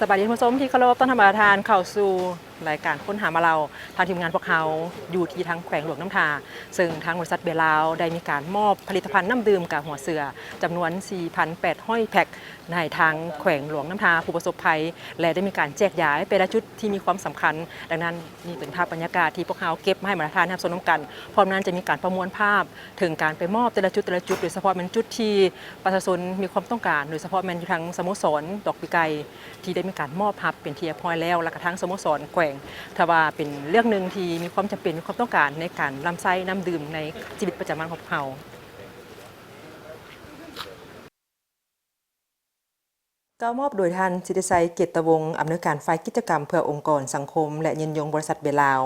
ສະບາຍດີທ່ານຜູ້ຊົມທີ່ເຄົາລົບ, ຕ້ອນຮັບທ່ານເຂົ້າສູ່ລາຍການຄົ້ນຫາມາເລົ່າ. ທາງທີມງານພວກເຮົາຢູ່ທີ່ທາງແຂວງຫຼວງນ້ຳທາ, ເຊິ່ງທາງບໍລິສັດເບຍລາວໄດ້ມີການມອບຜະລິດຕະພັນນ້ຳດື່ມກາຫົວເສືອ ຈຳນວນສີ່ພັນແປດຮ້ອຍແພັກ ໃຫ້ທາງແຂວງຫຼວງນ້ຳທາຜູ້ປະສົບໄພ ແລະ ໄດ້ມີການແຈກຢາຍແຕ່ລະຈຸດທີ່ມີຄວາມສຳຄັນ. ດັ່ງນັ້ນ, ນີ້ເປັນພາບບັນຍາກາດທີ່ພວກເຮົາເກັບມາໃຫ້ບັນດາທ່ານຮັບຊົມນຳກັນ. ພ້ອມນັ້ນຈະມີການປະມວນພາບເຖິງການໄປມອບແຕ່ລະຈຸດ, ແຕ່ລະຈຸດ, ໂດຍສະເພາະແມ່ນຈຸດທີ່ປະຊາຊົນມີຄວາມຕ້ອງການ, ໂດຍສະເພາະແມ່ນຢູ່ທາງສະໂມສອນດອກປີກໄກ່ ທີ່ໄດ້ມີການມອບຮັບເປັນທີ່ຮຽບຮ້ອຍແລ້ວ, ແລ້ວກະທາງສະໂມສອນແຂວງ ຖືວ່າເປັນເລື່ອງໜຶ່ງທີ່ມີຄວາມຈຳເປັນ, ມີຄວາມຕ້ອງການໃນການລຳໃຊ້ນ້ຳດື່ມໃນຊີວິດປະຈຳວັນຂອງພວກເຮົາ. ກ່າວມອບໂດຍທ່ານ ສິດທິໄຊ ເກດຕະວົງ ອຳນວຍການຝ່າຍກິດຈະກຳເພື່ອອົງກອນສັງຄົມ ແລະ ຍືນຍົງບໍລິສັດເບຍລາວ,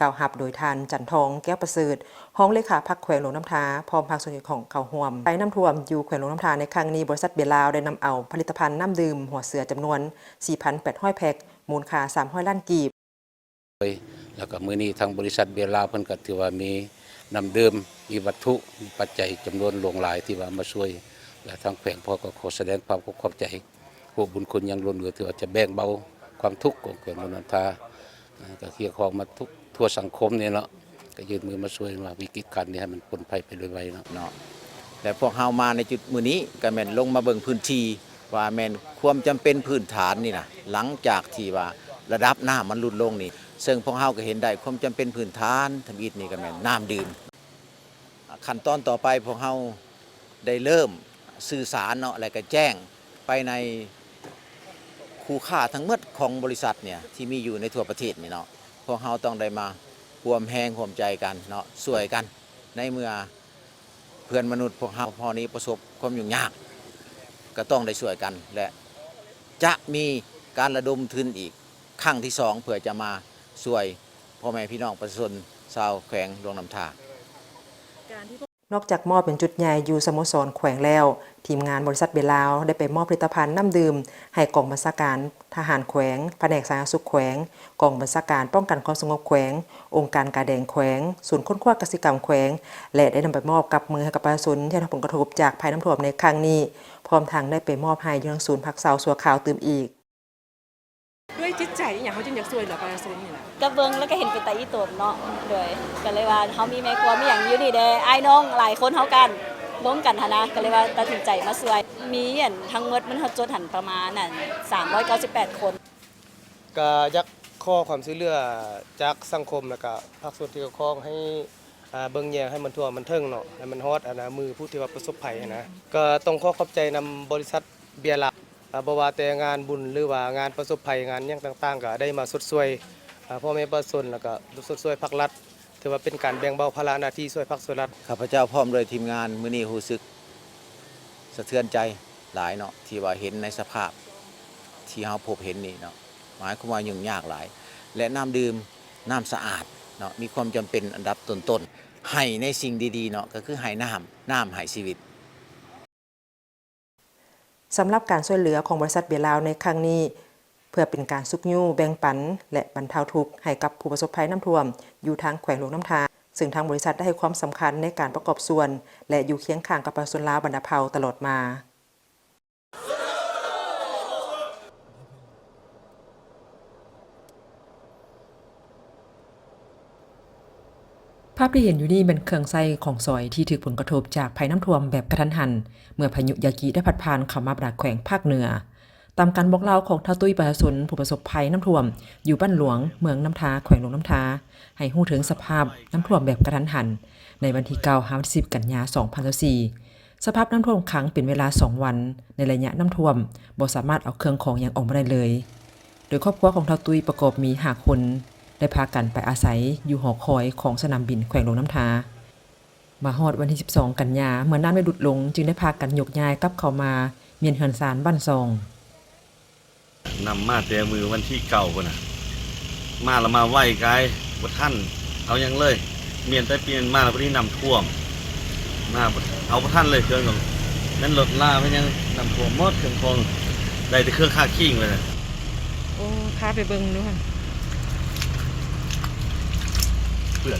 ກ່າວຮັບໂດຍທ່ານ ຈັນທອງ ແກ້ວປະເສີດ ຮອງເລຂາພັກແຂວງຫຼວງນ້ຳທາ ພ້ອມພາກສ່ວນທີ່ກ່ຽວຂ້ອງເຂົ້າຮ່ວມ. ໄປນຳຖ້ວມຢູ່ແຂວງຫຼວງນ້ຳທາໃນຄັ້ງນີ້, ບໍລິສັດເບຍລາວໄດ້ນຳເອົາຜະລິດຕະພັນນ້ຳດື່ມຫົວເສືອຈຳນວນສີ່ພັນແປດຮ້ອຍແພັກ ມູນຄ່າສາມຮ້ອຍລ້ານກີບ. ແລ້ວກໍມື້ນີ້ທາງບໍລິສັດເບຍລາວເພິ່ນກໍຖືວ່າມີນ້ຳດື່ມ, ມີວັດຖຸ, ມີປັດໄຈຈຳນວນຫຼວງຫຼາຍທີ່ວ່າມາຊ່ວຍ ແລະ ທາງແຂວງພວກເຮົາກໍຂໍສະແດງຄວາມຂອບໃຈ ຮູ້ບຸນຄຸນຢ່າງລ້ນເຫຼືອ ທີ່ວ່າຈະແບ່ງເບົາຄວາມທຸກຂອງແຂວງຫຼວງນ້ຳທາ ເອີ ກໍຮຽກຮ້ອງມາທຸກທົ່ວສັງຄົມນີ້ເນາະ, ກໍຍື່ນມືມາຊ່ວຍວ່າວິກິດການນີ້ໃຫ້ມັນພົ້ນໄພໄປໄວໆເນາະ. ເນາະ ແລະ ພວກເຮົາມາໃນຈຸດມື້ນີ້ກໍແມ່ນລົງມາເບິ່ງພື້ນທີ່ວ່າແມ່ນຄວາມຈຳເປັນພື້ນຖານນີ້ນະ, ຫຼັງຈາກທີ່ວ່າລະດັບນ້ຳມັນຫຼຸດລົງນີ້, ເຊິ່ງພວກເຮົາກໍເຫັນໄດ້ຄວາມຈຳເປັນພື້ນຖານທຳອິດນີ້ກໍແມ່ນນ້ຳດື່ມ. ຂັ້ນຕອນຕໍ່ໄປພວກເຮົາໄດ້ເລີ່ມສື່ສານເນາະ ແລະ ກະແຈ້ງໄປໃນຄູ່ຄ້າທັງໝົດຂອງບໍລິສັດເນຍ ທີ່ມີຢູ່ໃນທົ່ວປະເທດນີ້ເນາະ, ພວກເຮົາຕ້ອງໄດ້ມາຮ່ວມແຮງຮ່ວມໃຈກັນເນາະ, ຊ່ວຍກັນ ໃນເມື່ອເພື່ອນມະນຸດພວກເຮົາພໍນີ້ປະສົບຄວາມຫຍຸ້ງຍາກ ກໍຕ້ອງໄດ້ຊ່ວຍກັນ ແລະ ຈະມີການລະດົມທຶນອີກ ຄັ້ງທີສອງ ເພື່ອຈະມາຊ່ວຍພໍ່ແມ່ພີ່ນ້ອງປະຊາຊົນຊາວແຂວງຫຼວງນ້ຳທາ. ນອກຈາກມອບເປັນຈຸດໃຫຍ່ຢູ່ສະໂມສອນແຂວງແລ້ວ, ທີມງານບໍລິສັດເບຍລາວໄດ້ໄປມອບຜະລິດຕະພັນນ້ຳດື່ມໃຫ້ກອງບັນຊາການທະຫານແຂວງ, ພະແນກສາທາລະນະສຸກແຂວງ, ກອງບັນຊາການປ້ອງກັນຄວາມສະຫງົບແຂວງ, ອົງການກາແດງແຂວງ, ສູນຄົ້ນຄວ້າກະສິກຳແຂວງ ແລະ ໄດ້ນຳໄປມອບກັບມືໃຫ້ກັບປະຊາຊົນທີ່ໄດ້ຮັບຜົນກະທົບຈາກໄພນ້ຳຖ້ວມໃນຄັ້ງນີ້, ພ້ອມທັງໄດ້ໄປມອບໃຫ້ຢູ່ທາງສູນພັກເຊົາຊົ່ວຄາວຕື່ມອີກ. ດ້ວຍຈິດໃຈອີ່ຫຍັງເຮົາຈຶ່ງຢາກຊ່ວຍເຫຼືອປະຊາຊົນນີ້ນະ? ກໍເບິ່ງແລ້ວກໍເຫັນເປັນຕາອີ່ຕົນເນາະ, ໂດຍ ກໍເລີຍວ່າເຮົາມີແມ່ຄົວມີຫຍັງຢູ່ນີ້ແດ່, ອ້າຍນ້ອງຫຼາຍຄົນເຮົາກໍລົມກັນຫັ້ນນະ, ກໍເລີຍວ່າຕັດສິນໃຈມາຊ່ວຍ. ມີອັນທັງໝົດມັນເຮົາຈົດຫັ້ນປະມານອັນສາມຮ້ອຍເກົ້າສິບແປດຄົນ. ກໍຢາກຂໍຄວາມຊ່ວຍເຫຼືອຈາກສັງຄົມ ແລ້ວກໍພາກສ່ວນທີ່ກ່ຽວຂ້ອງໃຫ້ ອ່າ ເບິ່ງແຍງໃຫ້ມັນທົ່ວມັນເຖິງເນາະ, ໃຫ້ມັນຮອດ ອັນ ອາ ມືຜູ້ທີ່ວ່າປະສົບໄພຫັ້ນນະ. ກໍຕ້ອງຂໍຂອບໃຈນຳບໍລິສັດເບຍລາວ ອາ ບໍ່ວ່າແຕ່ງານບຸນ ຫຼືວ່າງານປະສົບໄພ ງານຫຍັງຕ່າງໆ ກໍໄດ້ມາຊົດຊ່ວຍ ອາ ພໍ່ແມ່ປະຊາຊົນ ແລ້ວກໍຊົດຊ່ວຍພາກລັດ, ຖືວ່າເປັນການແບ່ງເບົາພາລະໜ້າທີ່ຊ່ວຍພັກຊ່ວຍລັດ. ຂ້າພະເຈົ້າພ້ອມດ້ວຍທີມງານ ມື້ນີ້ຮູ້ສຶກສະເທືອນໃຈຫຼາຍເນາະ ທີ່ວ່າເຫັນໃນສະພາບທີ່ເຮົາພົບເຫັນນີ້ເນາະ, ໝາຍຄວາມວ່າຫຍຸ້ງຍາກຫຼາຍ ແລະ ນ້ຳດື່ມ ນ້ຳສະອາດເນາະ ມີຄວາມຈຳເປັນອັນດັບຕົ້ນໆ. ໃຫ້ໃນສິ່ງດີໆເນາະ ກໍຄືໃຫ້ນ້ຳ, ນ້ຳໃຫ້ຊີວິດ. ສຳລັບການຊ່ວຍເຫຼືອຂອງບໍລິສັດເບຍລາວໃນຄັ້ງນີ້ ເພື່ອເປັນການຊຸກຍູ້, ແບ່ງປັນ ແລະ ບັນເທົາທຸກໃຫ້ກັບຜູ້ປະສົບໄພນ້ຳຖ້ວມຢູ່ທາງແຂວງຫຼວງນ້ຳທາ, ເຊິ່ງທາງບໍລິສັດໄດ້ໃຫ້ຄວາມສຳຄັນໃນການປະກອບສ່ວນ ແລະ ຢູ່ຄຽງຂ້າງກັບປະຊາຊົນລາວບັນດາເຜົ່າຕະຫຼອດມາ. ພາບທີ່ເຫັນຢູ່ນີ້ແມ່ນເຄື່ອງໃຊ້ຂອງສອຍທີ່ຖືກຜົນກະທົບຈາກໄພນ້ຳຖ້ວມແບບກະທັນຫັນ ເມື່ອພາຍຸຢາກິໄດ້ພັດຜ່ານເຂົ້າມາບັນດາແຂວງພາກເໜືອ. ຕາມການບອກເລົ່າຂອງທ້າວຕຸ້ຍ ປະຊາຊົນຜູ້ປະສົບໄພນ້ຳຖ້ວມຢູ່ບ້ານຫຼວງ ເມືອງນ້ຳທາ ແຂວງຫຼວງນ້ຳທາ ໃຫ້ຮູ້ເຖິງສະພາບນ້ຳຖ້ວມແບບກະທັນຫັນ ໃນວັນທີເກົ້າຫາວັນທີສິບ ກັນຍາ ສອງພັນຊາວສີ່. ສະພາບນ້ຳຖ້ວມຂັງເປັນເວລາສອງວັນ, ໃນໄລຍະນ້ຳຖ້ວມບໍ່ສາມາດເອົາເຄື່ອງຂອງຫຍັງອອກມາໄດ້ເລີຍ, ໂດຍຄອບຄົວຂອງທ້າວຕຸ້ຍປະກອບມີຫ້າຄົນ ໄດ້ພາກັນໄປອາໄສຢູ່ຫໍຄອຍຂອງສະໜາມບິນແຂວງຫຼວງນ້ຳທາ. ມາຮອດວັນທີສິບສອງ ກັນຍາ ເມື່ອນ້ຳໄດ້ຫຼຸດລົງ ຈຶ່ງໄດ້ພາກັນຍົກຍ້າຍກັບເຂົ້າມາມ້ຽນເຮືອນຊານບ້ານຊ່ອງ. ນຳມາແຕ່ມື້ວັນທີເກົ້າພຸ້ນນະ, ມາລະມາໄວກາຍ ບໍ່ທັນເອົາຫຍັງເລີຍ, ມ້ຽນໄປມ້ຽນມາລະພໍດີນ້ຳຖ້ວມ, ມາເອົາບໍ່ທັນເລີຍ, ເຄື່ອງກໍແມ່ນລົດລາແມ່ນຫຍັງ ນ້ຳຖ້ວມໝົດ, ເຄື່ອງຂອງໄດ້ແຕ່ເຄື່ອງຄາຄີງໄວ້ນະ. ໂອ້ ພາໄປເບິ່ງດູຫັ້ນ ເປື້ອນ.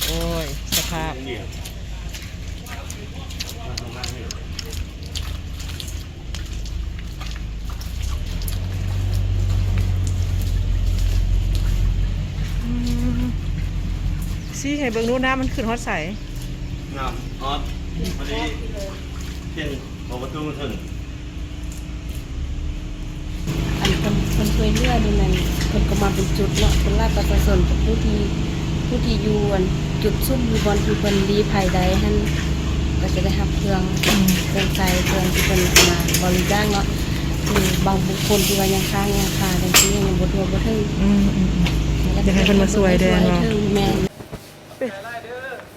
ໂອ້ຍ ສະພາບ. ຊີ້ໃຫ້ເບິ່ງດູ ນ້ຳມັນຂຶ້ນຮອດໃສ? ນ້ຳຮອດ ພໍດີ ພຽງພໍປະຕູມັນເຖິງ. ອັນເພິ່ນ ເພິ່ນຊ່ວຍເຫຼືອນີ້ນັ້ນ ເພິ່ນກໍມາເປັນຈຸດເນາະ ສ່ວນຫຼາຍປະຊາຊົນ ຜູ້ທີ່ ຜູ້ທີ່ຢູ່ອັນຈຸດຊຸມ ຢູ່ບ່ອນທີ່ເພິ່ນລີ້ໄພໄດ້ຫັ້ນ ກໍຈະໄດ້ຮັບເຄື່ອງ ອືມ ເຄື່ອງໃຊ້ ເຄື່ອງທີ່ເພິ່ນເອົາມາບໍລິຈາກເນາະ ຄືບາງບຸກຄົນທີ່ວ່າຍັງຄ້າງຍັງຄາຈັ່ງຊີ້ ຍັງບໍ່ທົ່ວບໍ່ເຖິງ ອືມໆໆ ຢາກໃຫ້ເພິ່ນມາຊ່ວຍແດ່ເນາະ. ແມ່ນ. ເປັນ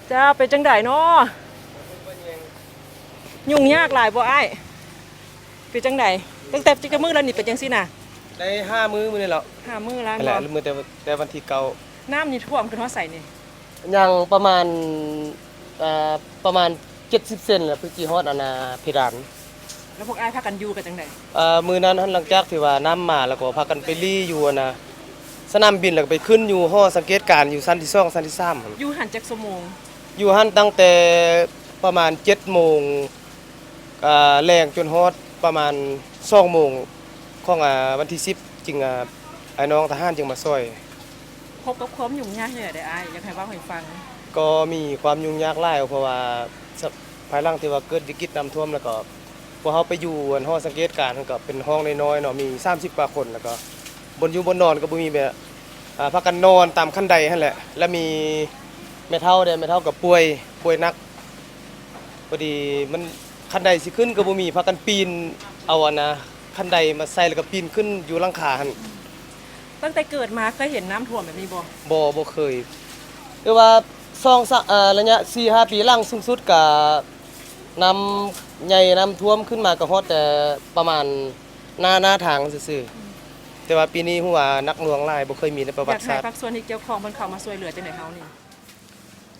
ເຈົ້າ ເປັນຈັ່ງໃດເນາະ? ຫຍຸ້ງຍາກຫຼາຍບໍ່ອ້າຍ? ເປັນຈັ່ງໃດ? ຕັ້ງແຕ່ຈັກມື້ແລ້ວນີ້ເປັນຈັ່ງຊີ້ນະ? ໄດ້ຫ້າມື້ມື້ນີ້ແຫຼະ. ຫ້າມື້ແລ້ວ ແລ້ວເນາະ? ມື້ແຕ່ ແຕ່ວັນທີເກົ້າ. ນ້ຳນີ້ຖ້ວມຂຶ້ນຮອດໃສນີ້? ຍັງປະມານ ເອີ ປະມານເຈັດສິບເຊັນແຫຼະ ເພື່ອຊິຮອດອັນນ່າເພດານ. ແລ້ວພວກອ້າຍພາກັນຢູ່ກັນຈັ່ງໃດ? ເອີ ມື້ນັ້ນຫັ້ນ ຫຼັງຈາກທີ່ວ່ານ້ຳມາ ແລ້ວກໍພາກັນໄປລີ້ຢູ່ອັນນ່າສະໜາມບິນ ແລ້ວກໍໄປຂຶ້ນຢູ່ຫໍສັງເກດການຢູ່ຊັ້ນທີສອງ ຊັ້ນທີສາມຫັ້ນ. ຢູ່ຫັ້ນຈັກຊົ່ວໂມງ? ຢູ່ຫັ້ນຕັ້ງແຕ່ປະມານເຈັດໂມງ ອ່າ ແລງຈົນຮອດປະມານສອງໂມງຂອງ ອ່າ ວັນທີສິບ ຈຶ່ງ ອ່າ ອ້າຍນ້ອງທະຫານຈຶ່ງມາຊ່ອຍ. ພົບກັບຄວາມຫຍຸ້ງຍາກແນວໃດອ້າຍ? ຢາກໃຫ້ເວົ້າໃຫ້ຟັງ. ກໍມີຄວາມຫຍຸ້ງຍາກຫຼາຍ ເພາະວ່າ ສະ ພາຍຫຼັງທີ່ວ່າເກີດວິກິດນ້ຳຖ້ວມ ແລ້ວກໍພວກເຮົາໄປຢູ່ອັນຫໍສັງເກດການ ມັນກໍເປັນຫ້ອງນ້ອຍໆເນາະ ມີສາມສິບກວ່າຄົນ ແລ້ວກໍບ່ອນຢູ່ບ່ອນນອນກໍບໍ່ມີ ແບບ ອ່າ ພາກັນນອນຕາມຂັ້ນໄດຫັ້ນແຫຼະ ແລ້ວມີແມ່ເຖົ້າເດ້ ແມ່ເຖົ້າກໍປ່ວຍ ປ່ວຍໜັກ ພໍດີມັນ ຂັ້ນໄດຊິຂຶ້ນກໍບໍ່ມີ ພາກັນປີນເອົາອັນນ່າ ຂັ້ນໄດມາໃສ່ ແລ້ວກໍປີນຂຶ້ນຢູ່ຫຼັງຄາຫັ້ນ. ຕັ້ງແຕ່ເກີດມາເຄີຍເຫັນນ້ຳຖ້ວມແບບນີ້ບໍ່? ບໍ່ ບໍ່ເຄີຍ. ແຕ່ວ່າສອງສາມ ເອີ ໄລຍະສີ່ຫ້າປີຫຼັງ ສູງສຸດກະນ້ຳໃຫຍ່ ນ້ຳຖ້ວມຂຶ້ນມາກະຮອດແຕ່ປະມານໜ້າ ໜ້າທາງຊື່ໆ. ອືມ. ແຕ່ວ່າປີນີ້ຮູ້ວ່າໜັກໜ່ວງຫຼາຍ ບໍ່ເຄີຍມີໃນປະຫວັດສາດ. ຢາກໃຫ້ພາກສ່ວນທີ່ກ່ຽວຂ້ອງເພິ່ນເຂົ້າມາຊ່ວຍເຫຼືອຈັ່ງໃດເຮົານີ້?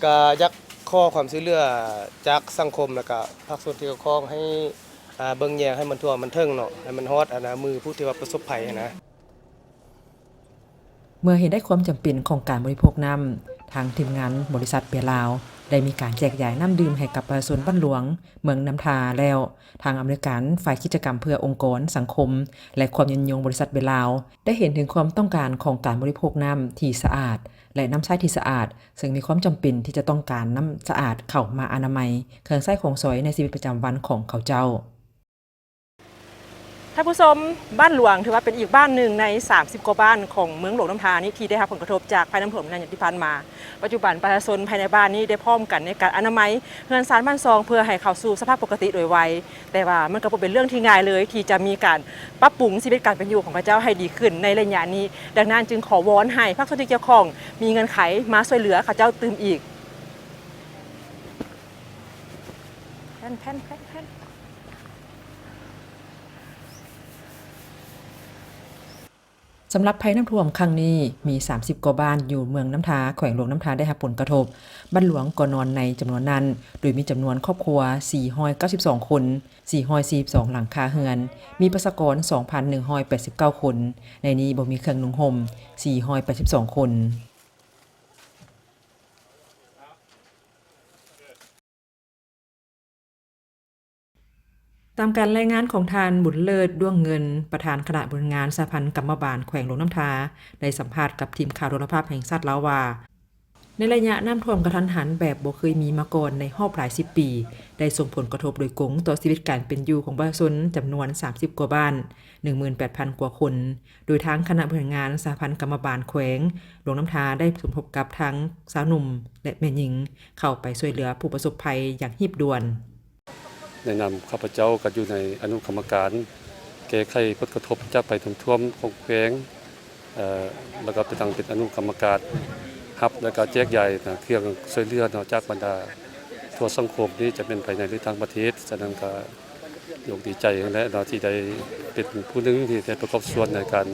ກະຢາກຂໍຄວາມຊ່ວຍເຫຼືອຈາກສັງຄົມ ແລ້ວກະພາກສ່ວນທີ່ກ່ຽວຂ້ອງໃຫ້ ອ່າ ເບິ່ງແຍງໃຫ້ມັນທົ່ວມັນເຖິງເນາະ ໃຫ້ມັນຮອດອັນນ່າມືຜູ້ທີ່ວ່າປະສົບໄພຫັ້ນນະ. ເມື່ອເຫັນໄດ້ຄວາມຈຳເປັນຂອງການບໍລິໂພກນ້ຳ, ທາງທີມງານບໍລິສັດເບຍລາວ ໄດ້ມີການແຈກຢາຍນ້ຳດື່ມໃຫ້ກັບປະຊາຊົນບ້ານຫຼວງເມືອງນ້ຳທາແລ້ວ, ທາງອຳນວຍການຝ່າຍກິດຈະກຳເພື່ອອົງກອນ, ສັງຄົມ ແລະ ຄວາມຍືນຍົງບໍລິສັດເບຍລາວ ໄດ້ເຫັນເຖິງຄວາມຕ້ອງການຂອງການບໍລິໂພກນ້ຳທີ່ສະອາດ ແລະ ນ້ຳໃຊ້ທີ່ສະອາດ, ເຊິ່ງມີຄວາມຈຳເປັນທີ່ຈະຕ້ອງການນ້ຳສະອາດເຂົ້າມາອະນາໄມເຄື່ອງໃຊ້ຂອງສອຍໃນຊີວິດປະຈຳວັນຂອງເຂົາເຈົ້າ. ທ່ານຜູ້ຊົມ, ບ້ານຫຼວງຖືວ່າເປັນອີກບ້ານໜຶ່ງໃນສາມສິບກວ່າບ້ານຂອງເມືອງຫຼວງນ້ຳທານີ້ ທີ່ໄດ້ຮັບຜົນກະທົບຈາກໄພນ້ຳຖ້ວມໃນໄລຍະທີ່ຜ່ານມາ. ປັດຈຸບັນປະຊາຊົນພາຍໃນບ້ານນີ້ໄດ້ພ້ອມກັນໃນການອະນາໄມເຮືອນຊານບ້ານຊ່ອງ ເພື່ອໃຫ້ເຂົ້າສູ່ສະພາບປົກກະຕິໂດຍໄວ, ແຕ່ວ່າມັນກໍບໍ່ເປັນເລື່ອງທີ່ງ່າຍເລີຍ ທີ່ຈະມີການປັບປຸງຊີວິດການເປັນຢູ່ຂອງເຂົາເຈົ້າໃຫ້ດີຂຶ້ນໃນໄລຍະນີ້. ດັ່ງນັ້ນຈຶ່ງຂໍວອນໃຫ້ພາກສ່ວນທີ່ກ່ຽວຂ້ອງມີເງື່ອນໄຂມາຊ່ວຍເຫຼືອເຂົາເຈົ້າຕື່ມອີກ. ແຜ່ນ ແຜ່ນ ແຜ່ນ ແຜ່ນ. ສຳລັບໄພນ້ຳຖ້ວມຄັ້ງນີ້ ມີສາມສິບກວ່າບ້ານຢູ່ເມືອງນ້ຳທາ ແຂວງຫຼວງນ້ຳທາ ໄດ້ຮັບຜົນກະທົບ. ບ້ານຫຼວງກໍນອນໃນຈຳນວນນັ້ນ, ໂດຍມີຈຳນວນຄອບຄົວສີ່ຮ້ອຍເກົ້າສິບສອງຄົນ, ສີ່ຮ້ອຍສີ່ສິບສອງຫຼັງຄາເຮືອນ, ມີປະຊາກອນສອງພັນໜຶ່ງຮ້ອຍແປດສິບເກົ້າຄົນ, ໃນນີ້ບໍ່ມີເຄື່ອງນຸ່ງຫົ່ມສີ່ຮ້ອຍແປດສິບສອງຄົນ. ຕາມການລາຍງານຂອງທ່ານ ບຸນເລີດ ດ້ວງເງິນ ປະທານຄະນະບໍລິຫານສະຫະພັນກຳມະບານແຂວງຫຼວງນ້ຳທາ ໄດ້ສຳພາດກັບທີມຂ່າວໂທລະພາບແຫ່ງຊາດລາວວ່າ ໃນໄລຍະນ້ຳຖ້ວມກະທັນຫັນແບບບໍ່ເຄີຍມີມາກ່ອນໃນຮອບຫຼາຍສິບປີ ໄດ້ສົ່ງຜົນກະທົບໂດຍກົງຕໍ່ຊີວິດການເປັນຢູ່ຂອງປະຊາຊົນຈຳນວນສາມສິບກວ່າບ້ານ, ໜຶ່ງໝື່ນແປດພັນກວ່າຄົນ, ໂດຍທາງຄະນະບໍລິຫານສະຫະພັນກຳມະບານແຂວງຫຼວງນ້ຳທາ ໄດ້ສົມທົບກັບທັງຊາວໜຸ່ມ ແລະ ແມ່ຍິງ ເຂົ້າໄປຊ່ວຍເຫຼືອຜູ້ປະສົບໄພຢ່າງຮີບດ່ວນ. ໃນນາມຂ້າພະເຈົ້າກໍຢູ່ໃນອະນຸກຳມະການແກ້ໄຂຜົນກະທົບຈາກໄພນ້ຳຖ້ວມຂອງແຂວງ, ເອີ ແລ້ວກໍໄປຕັ້ງເປັນອະນຸກຳມະການຮັບ ແລ້ວກໍແຈກຢາຍເຄື່ອງຊ່ວຍເຫຼືອເນາະ ຈາກບັນດາທົ່ວສັງຄົມນີ້ ຈະແມ່ນພາຍໃນ ຫຼື ຕ່າງປະເທດ. ສະນັ້ນກໍ ດີອົກດີໃຈຫັ້ນແຫຼະເນາະ ທີ່ໄດ້ເປັນຜູ້ໜຶ່ງທີ່ໄດ້ປະກອບສ່ວນໃນການ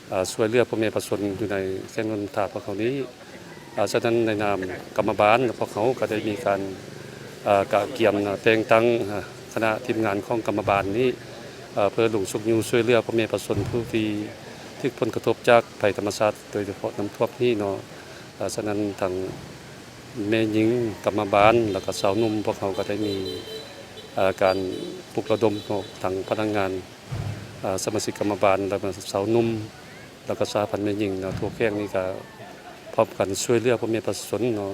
ເອີ ຊ່ວຍເຫຼືອພໍ່ແມ່ປະຊາຊົນຢູ່ໃນແຂວງຫຼວງນ້ຳທາພວກເຮົານີ້. ເອີ ສະນັ້ນໃນນາມກຳມະບານ ພວກເຮົາກໍໄດ້ມີການ ເອີ ກະກຽມແຕ່ງຕັ້ງ ເອີ ຄະນະທີມງານຂອງກຳມະບານນີ້ ເອີ ເພື່ອລົງຊຸກຍູ້ຊ່ວຍເຫຼືອພໍ່ແມ່ປະຊາຊົນຜູ້ທີ່ຖືກຜົນກະທົບຈາກໄພທຳມະຊາດ ໂດຍສະເພາະນ້ຳຖ້ວມນີ້ເນາະ. ເອີ ສະນັ້ນທາງແມ່ຍິງກຳມະບານ ແລ້ວກໍຊາວໜຸ່ມ ພວກເຮົາກໍໄດ້ມີ ເອີ ການປຸກລະດົມຂອງທັງພະນັກງານ ເອີ ສະມາຊິກກຳມະບານ ແລ້ວກໍຊາວໜຸ່ມ ແລ້ວກໍສະຫະພັນແມ່ຍິງເນາະ ທົ່ວແຂວງນີ້ກໍ ພ້ອມກັນຊ່ວຍເຫຼືອພໍ່ແມ່ປະຊາຊົນເນາະ.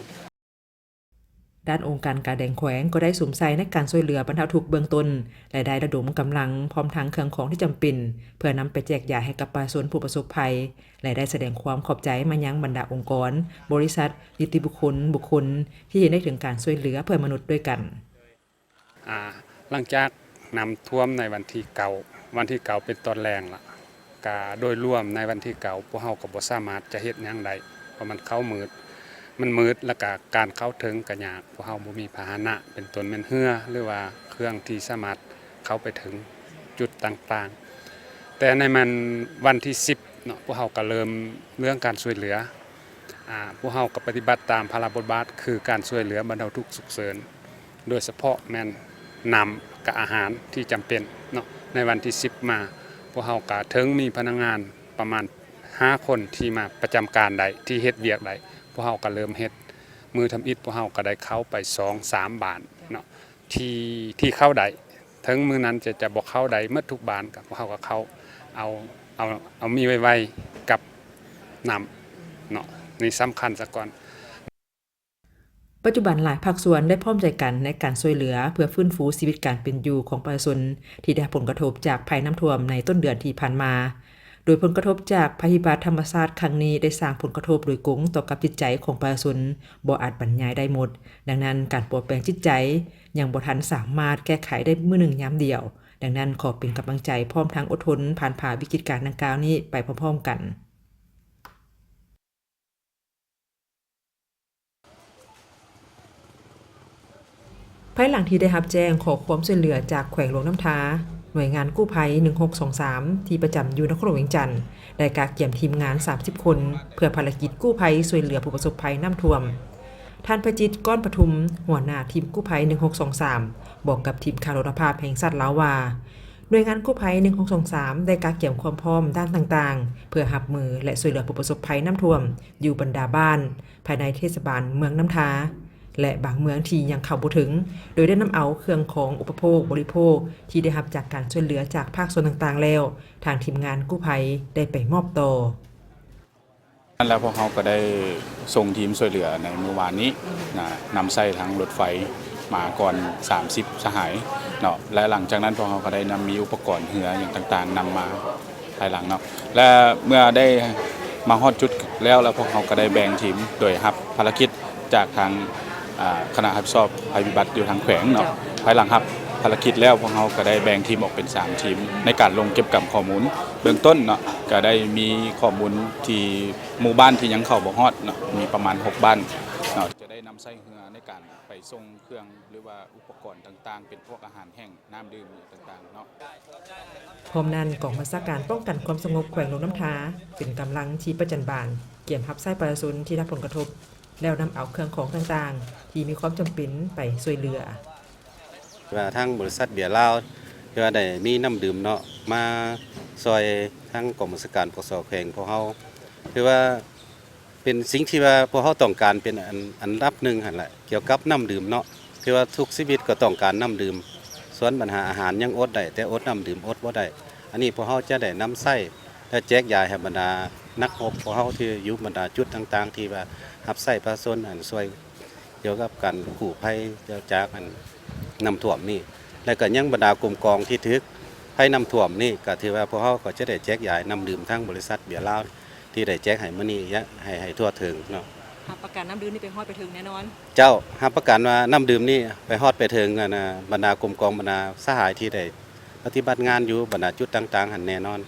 ດ້ານອົງການກາແດງແຂວງກໍໄດ້ສຸມໃສ່ໃນການຊ່ວຍເຫຼືອບັນເທົາທຸກເບື້ອງຕົ້ນ ແລະ ໄດ້ລະດົມກຳລັງພ້ອມທັງເຄື່ອງຂອງທີ່ຈຳເປັນ ເພື່ອນຳໄປແຈກຢາຍໃຫ້ກັບປະຊາຊົນຜູ້ປະສົບໄພ ແລະ ໄດ້ສະແດງຄວາມຂອບໃຈມາຍັງບັນດາອົງກອນ, ບໍລິສັດ, ນິຕິບຸກຄົນ, ບຸກຄົນທີ່ເຫັນໄດ້ເຖິງການຊ່ວຍເຫຼືອເພື່ອມະນຸດດ້ວຍກັນ. ອາ ຫຼັງຈາກນ້ຳຖ້ວມໃນວັນທີເກົ້າ ວັນທີເກົ້າເປັນຕອນແລງລະ ກະໂດຍລວມໃນວັນທີເກົ້າ ພວກເຮົາກໍບໍ່ສາມາດຈະເຮັດຫຍັງໄດ້ ເພາະມັນເຂົ້າມືດ ມັນມືດ ລະກະການເຂົ້າເຖິງກະຍາກ ພວກເຮົາບໍ່ມີພາຫະນະ ເປັນຕົ້ນແມ່ນເຮືອ ຫຼືວ່າເຄື່ອງທີ່ສາມາດເຂົ້າໄປເຖິງຈຸດຕ່າງໆ. ແຕ່ໃນມັນວັນທີສິບເນາະ ພວກເຮົາກໍເລີ່ມເລື່ອງການຊ່ວຍເຫຼືອ ອາ ພວກເຮົາກໍປະຕິບັດຕາມພາລະບົດບາດ ຄືການຊ່ວຍເຫຼືອບັນເທົາທຸກສຸກເສີນ ໂດຍສະເພາະແມ່ນນ້ຳກັບອາຫານທີ່ຈຳເປັນເນາະ. ໃນວັນທີສິບມາ ພວກເຮົາກະເຖິງມີພະນັກງານປະມານຫ້າຄົນທີ່ມາປະຈຳການໄດ້ ທີ່ເຮັດວຽກໄດ້ ພວກເຮົາກະເລີ່ມເຮັດ. ມື້ທຳອິດພວກເຮົາກະໄດ້ເຂົ້າໄປສອງສາມບ້ານເນາະ ທີ່ ທີ່ເຂົ້າໄດ້. ເຖິງມື້ນັ້ນຈະ ຈະບໍ່ເຂົ້າໄດ້ໝົດທຸກບ້ານ ກະພວກເຮົາກະເຂົ້າ ເອົາ ເອົາ ເອົາມີໄວໆກັບນ້ຳເນາະ ນີ້ສຳຄັນສາກ່ອນ. ປັດຈຸບັນຫຼາຍພາກສ່ວນໄດ້ພ້ອມໃຈກັນໃນການຊ່ວຍເຫຼືອເພື່ອຟື້ນຟູຊີວິດການເປັນຢູ່ຂອງປະຊາຊົນທີ່ໄດ້ຮັບຜົນກະທົບຈາກໄພນ້ຳຖ້ວມໃນຕົ້ນເດືອນທີ່ຜ່ານມາ, ໂດຍຜົນກະທົບຈາກໄພພິບັດທຳມະຊາດຄັ້ງນີ້ໄດ້ສ້າງຜົນກະທົບໂດຍກົງຕໍ່ກັບຈິດໃຈຂອງປະຊາຊົນບໍ່ອາດບັນຍາຍໄດ້ໝົດ. ດັ່ງນັ້ນ ການປົວແປງຈິດໃຈຍັງບໍ່ທັນສາມາດແກ້ໄຂໄດ້ມື້ໜຶ່ງຍາມດຽວ. ດັ່ງນັ້ນ ຂໍເປັນກຳລັງໃຈພ້ອມທັງອົດທົນຜ່ານຜ່າວິກິດການດັ່ງກ່າວນີ້ໄປພ້ອມໆກັນ. ພາຍຫຼັງທີ່ໄດ້ຮັບແຈ້ງຂໍຄວາມຊ່ວຍເຫຼືອຈາກແຂວງຫຼວງນ້ຳທາ, ໜ່ວຍງານກູ້ໄພໜຶ່ງຫົກສອງສາມ ທີ່ປະຈຳຢູ່ນະຄອນຫຼວງວຽງຈັນ ໄດ້ກະກຽມທີມງານສາມສິບຄົນ ເພື່ອພາລະກິດກູ້ໄພຊ່ວຍເຫຼືອຜູ້ປະສົບໄພນ້ຳຖ້ວມ. ທ່ານ ພະຈິດ ກ້ອນປະທຸມ ຫົວໜ້າທີມກູ້ໄພໜຶ່ງຫົກສອງສາມ ບອກກັບທີມຂ່າວໂທລະພາບແຫ່ງຊາດລາວວ່າ, ໜ່ວຍງານກູ້ໄພໜຶ່ງຫົກສອງສາມ ໄດ້ກະກຽມຄວາມພ້ອມດ້ານຕ່າງໆ ເພື່ອຮັບມື ແລະ ຊ່ວຍເຫຼືອຜູ້ປະສົບໄພນ້ຳຖ້ວມຢູ່ບັນດາບ້ານ ພາຍໃນເທດສະບານເມືອງນ້ຳທາ ແລະ ບາງເມືອງທີ່ຍັງເຂົ້າບໍ່ເຖິງ, ໂດຍໄດ້ນຳເອົາເຄື່ອງຂອງອຸປະໂພກບໍລິໂພກທີ່ໄດ້ຮັບຈາກການຊ່ວຍເຫຼືອຈາກພາກສ່ວນຕ່າງໆແລ້ວ, ທາງທີມງານກູ້ໄພໄດ້ໄປມອບຕໍ່. ນັ້ນແລ້ວ ພວກເຮົາກໍໄດ້ສົ່ງທີມຊ່ວຍເຫຼືອໃນມື້ວານນີ້ນະ, ນຳໃຊ້ທາງລົດໄຟມາກ່ອນສາມສິບສະຫາຍເນາະ ແລະ ຫຼັງຈາກນັ້ນ ພວກເຮົາກໍໄດ້ນຳມີອຸປະກອນເຮືອຫຍັງຕ່າງໆນຳມາ ພາຍຫຼັງເນາະ ແລະ ເມື່ອໄດ້ມາຮອດຈຸດແລ້ວ ແລ້ວພວກເຮົາກໍໄດ້ແບ່ງທີມໂດຍຮັບພາລະກິດຈາກທາງ ອາ ຄະນະຮັບຜິດຊອບໄພພິບັດຢູ່ທາງແຂວງເນາະ. ພາຍຫຼັງຮັບພາລະກິດແລ້ວ ພວກເຮົາກໍໄດ້ແບ່ງທີມອອກເປັນສາມທີມ ໃນການລົງເກັບກຳຂໍ້ມູນເບື້ອງຕົ້ນເນາະ, ກໍໄດ້ມີຂໍ້ມູນທີ່ໝູ່ບ້ານທີ່ຍັງເຂົ້າບໍ່ຮອດເນາະ ມີປະມານຫົກບ້ານເນາະ, ຈະໄດ້ນຳໃຊ້ເຮືອໃນການໄປສົ່ງເຄື່ອງ ຫຼືວ່າອຸປະກອນຕ່າງໆ ເປັນພວກອາຫານແຫ້ງ ນ້ຳດື່ມຕ່າງໆເນາະ. ພ້ອມນັ້ນ ກອງບັນຊາການປ້ອງກັນຄວາມສະຫງົບແຂວງຫຼວງນ້ຳທາ ເປັນກຳລັງທີ່ປະຈັນບານ ກຽມຮັບໃຊ້ປະຊາຊົນທີ່ໄດ້ຮັບຜົນກະທົບ ແລ້ວນຳເອົາເຄື່ອງຂອງຕ່າງໆ ທີ່ມີຄວາມຈຳເປັນໄປຊ່ວຍເຫຼືອ. ວ່າທາງບໍລິສັດເບຍລາວ ທີ່ວ່າໄດ້ມີນ້ຳດື່ມເນາະ ມາຊ່ອຍທາງກອງບັນຊາການ ປກສ ແຂວງພວກເຮົາ ຖືວ່າ ເປັນສິ່ງທີ່ວ່າພວກເຮົາຕ້ອງການເປັນອັນ ອັນດັບໜຶ່ງຫັ້ນແຫຼະ ກ່ຽວກັບນ້ຳດື່ມເນາະ, ຄືວ່າທຸກຊີວິດກໍຕ້ອງການນ້ຳດື່ມ, ສ່ວນບັນຫາອາຫານຍັງອົດໄດ້ ແຕ່ອົດນ້ຳດື່ມອົດບໍ່ໄດ້. ອັນນີ້ພວກເຮົາຈະໄດ້ນຳໃຊ້ ແລະ ແຈກຢາຍໃຫ້ບັນດານັກຮົບພວກເຮົາທີ່ຢູ່ບັນດາຈຸດຕ່າງໆ ທີ່ວ່າຮັບໃຊ້ປະຊາຊົນ ອັນຊ່ວຍກ່ຽວກັບການກູ້ໄພຈາກອັນນ້ຳຖ້ວມນີ້ ແລະ ກໍຍັງບັນດາກຸ່ມກອງທີ່ຖືກໄພນ້ຳຖ້ວມນີ້ ກໍຖືວ່າພວກເຮົາກໍຈະໄດ້ແຈກຢາຍນ້ຳດື່ມທາງບໍລິສັດເບຍລາວ ທີ່ໄດ້ແຈກໃຫ້ມື້ນີ້ ຢາກໃຫ້ ໃຫ້ທົ່ວເຖິງເນາະ. ຮັບປະກັນນ້ຳດື່ມນີ້ໄປຮອດໄປເຖິງແນ່ນອນ? ເຈົ້າ, ຮັບປະກັນວ່ານ້ຳດື່ມນີ້ໄປຮອດໄປເຖິງ ອັນນະ ບັນດາກຸ່ມກອງ ບັນດາສະຫາຍທີ່ໄດ້ປະຕິບັດງານຢູ່ບັນດາຈຸດຕ່າງໆຫັ້ນແນ່ນອນ.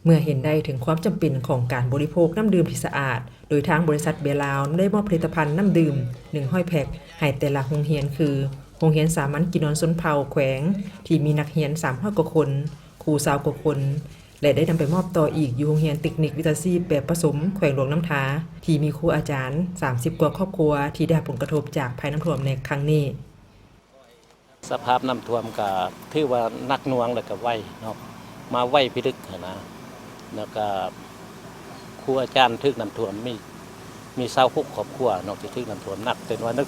ເມື່ອເຫັນໄດ້ເຖິງຄວາມຈຳເປັນຂອງການບໍລິໂພກນ້ຳດື່ມທີ່ສະອາດ, ໂດຍທາງບໍລິສັດເບຍລາວໄດ້ມອບຜະລິດຕະພັນນ້ຳດື່ມໜຶ່ງຮ້ອຍແພັກໃຫ້ແຕ່ລະໂຮງຮຽນ ຄື ໂຮງຮຽນສາມັນກິນນອນຊົນເຜົ່າແຂວງ ທີ່ມີນັກຮຽນສາມຮ້ອຍກວ່າຄົນ, ຄູຊາວກວ່າຄົນ ແລະ ໄດ້ນຳໄປມອບຕໍ່ອີກຢູ່ໂຮງຮຽນເຕັກນິກວິຊາຊີບແບບປະສົມແຂວງຫຼວງນ້ຳທາ ທີ່ມີຄູອາຈານສາມສິບກວ່າຄອບຄົວທີ່ໄດ້ຮັບຜົນກະທົບຈາກໄພນ້ຳຖ້ວມໃນຄັ້ງນີ້. ສະພາບນ້ຳຖ້ວມກະຖືວ່າໜັກໜ່ວງ ແລ້ວກະໄວເນາະ, ມາໄວພິລຶກຫັ້ນນະ, ແລ້ວກະຄູອາຈານຖືກນ້ຳຖ້ວມມີ ມີຊາວຫົກຄອບຄົວເນາະ ທີ່ຖືກນ້ຳຖ້ວມໜັກ, ແຕ່ວ່ານັກ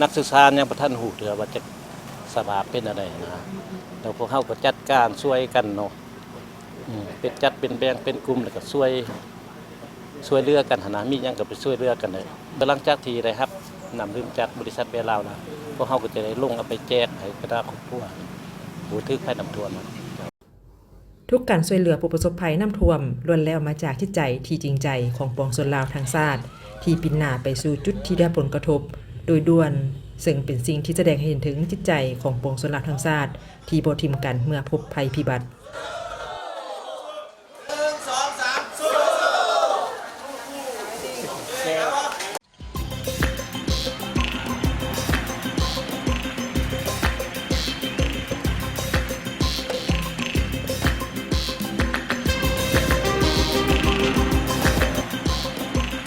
ນັກສຶກສາຍັງບໍ່ທັນຮູ້ເທື່ອວ່າຈະສະພາບເປັນແນວໃດນະ. ແລ້ວພວກເຮົາກໍຈັດການຊ່ວຍກັນເນາະ, ອືມ ເປັນຈັດເປັນແບ່ງເປັນກຸ່ມ ແລ້ວກໍຊ່ວຍ ຊ່ວຍເຫຼືອກັນຫັ້ນນະ ມີຫຍັງກໍໄປຊ່ວຍເຫຼືອກັນເດີ. ຫຼັງຈາກທີ່ໄດ້ຮັບນ້ຳດື່ມຈາກບໍລິສັດແບລາວແລ້ວ ພວກເຮົາກໍຈະໄດ້ລົງເອົາໄປແຈກໃຫ້ບັນດາຄອບຄົວຜູ້ຖືກໄພນ້ຳຖ້ວມນະ. ທຸກການຊ່ວຍເຫຼືອຜູ້ປະສົບໄພນ້ຳຖ້ວມ ລ້ວນແລ້ວມາຈາກຈິດໃຈທີ່ຈິງໃຈຂອງປວງຊົນລາວທັງຊາດ ທີ່ປິ່ນໜ້າໄປສູ່ຈຸດທີ່ໄດ້ຮັບຜົນກະທົບໂດຍດ່ວນ, ເຊິ່ງເປັນສິ່ງທີ່ສະແດງໃຫ້ເຫັນເຖິງຈິດໃຈຂອງປວງຊົນລາວທັງຊາດ ທີ່ບໍ່ຖິ້ມກັນເມື່ອພົບໄພພິບັດ.